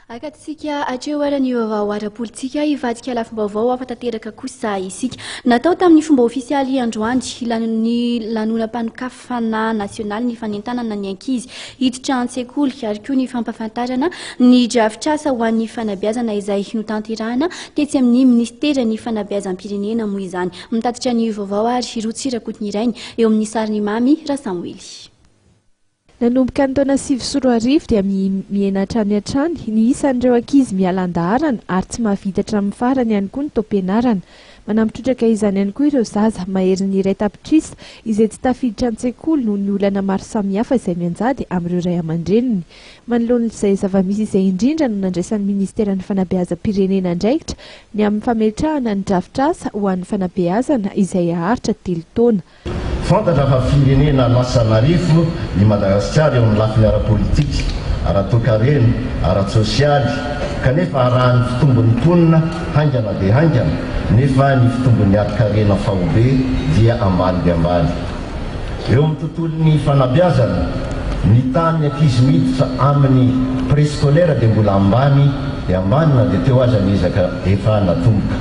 Akatontsika hatreo ary ny vaovao ara-politika hivadika lafim-baovao hafa tanteraka kosa isika. Natao tamin'ny fomba ofisialy androany ny lanonam-panokafana nasionaly ny fanentanana ny ankizy hiditra an-tsekoly ary koa ny fampahafantarana ny drafitrasa ho an'ny fanabeazana izay notanterahana tetsy amin'ny minisiteran'ny fanabeazam-pirenena moa izany. Mitatitra ny vaovao ary Rotsy Rakotonirainy eo amin'ny sarin'i Mamy Rasamoely. Nanomboka ny taona 2009 dia mihena hatrany hatrany ny isan'ireo ankizy miala an-daharana ary tsy mahavita hatramin'ny farany ihany koa ny taom-pianarana. Manampy trotraka izany ihany koa ireo zaza maherin'ny iray tapitrisa izay tsy tafiditra an-tsekoly noho ny olana maro samihafa izay mianjady amin'ireo ray aman-dreniny. Manoloana izay zava-misy izay indrindra no nandraisan'ny Ministeran'ny Fanabeazam-pirenena andraikitra ny amin'ny fametrahana ny drafitrasa ho an'ny fanabeazana izay haharitra telo taona. Fantatra fa firenena lasa marefo i Madagasikara eo amin'ny lafiny ara-politika, ara-toekarena, ara-tsosialy, kanefa arahan'ny fitombon'ny mponina haingana dia haingana, nefa ny fitombon'ny harin-karena faobe dia ambany dia ambany. Eo amin'ny tontolon'ny fanabeazana, ny tahan'ny ankizy miditra amin'ny préscolaire dia mbola ambany dia ambany na dia teo aza ny ezaka efa natomboka.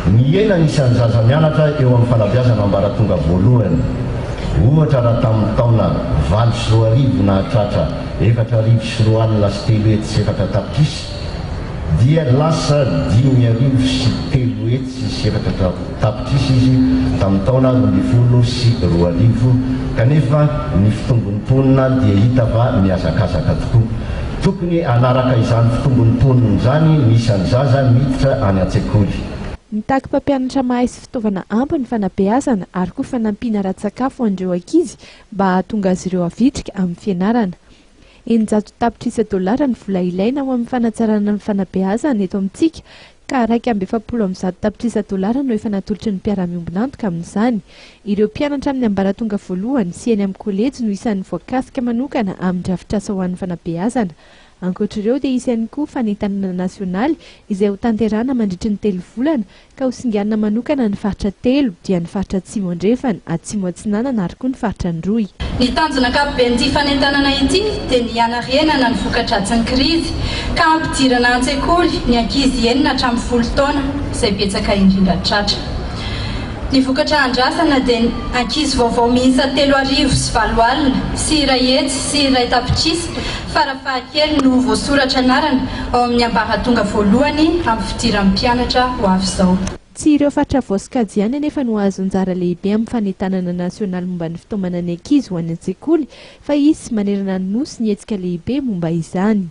Mihena ny isan'ny zaza mianatra eo amin'ny fanabeazana ambaratonga voalohany. Ohatra raha tamin'ny taona 2008 nahatratra 2004 304 tapitrisa dia lasa 305 304 tapitrisa izy tamin'ny taona 2012 kanefa ny fitombon'ny mponina dia hita fa mihazakazaka tokoa. Tokony hanaraka izany fitombon'ny mponina izany ny isan'ny zaza miditra any an-tsekoly. Mitaky mpampianatra mahay sy fitaovana ampy ny fanabeazana ary koa fanampiana ara-tsakafo ho an'ireo ankizy mba hahatonga azy ireo havitrika amin'ny fianarana. 600 tapitrisa dolara ny vola ilaina ho amin'ny fanatsarana ny fanabeazana eto amintsika ka 141 tapitrisa dolara no efa natolotry ny mpiara-miombon'antoka amin'izany. Ireo mpianatra amin'ny ambaratonga voalohany sy eny amin'ny kolejy no isan'ny voakasika manokana amin'ny drafitrasa ho an'ny fanabeazana. Ankoatra ireo dia hisy ihany koa fanentanana nasionaly izay hotanterahana mandritry ny telo volana ka ho singanina manokana ny faritra telo dia ny faritra Atsimo Andrefana, Atsimo Atsinanana ary koa ny faritra Androy. Ny tanjona ankapoben'ity fanentanana ity dia ny hanarenana ny voka-dratsin'ny krizy ka hampidirana an-tsekoly ny ankizy enina hatramin'ny folo taona izay betsaka indrindra tratra. Ny vokatra andrasana dia ankizy vaovao miisa 180 180 farafahakeliny no voasoratra anarana ao amin'ny ambaratonga voalohany amin'ny fidiran'ny mpianatra ho avy izao. Tsy ireo faritra voasokajy ihany anefa no hahazo anjara lehibe amin'ny fanentanana nasionaly momba ny fitaomana ny ankizy ho any an-tsekoly fa hisy manerana ny Nosy ny hetsika lehibe momba izany.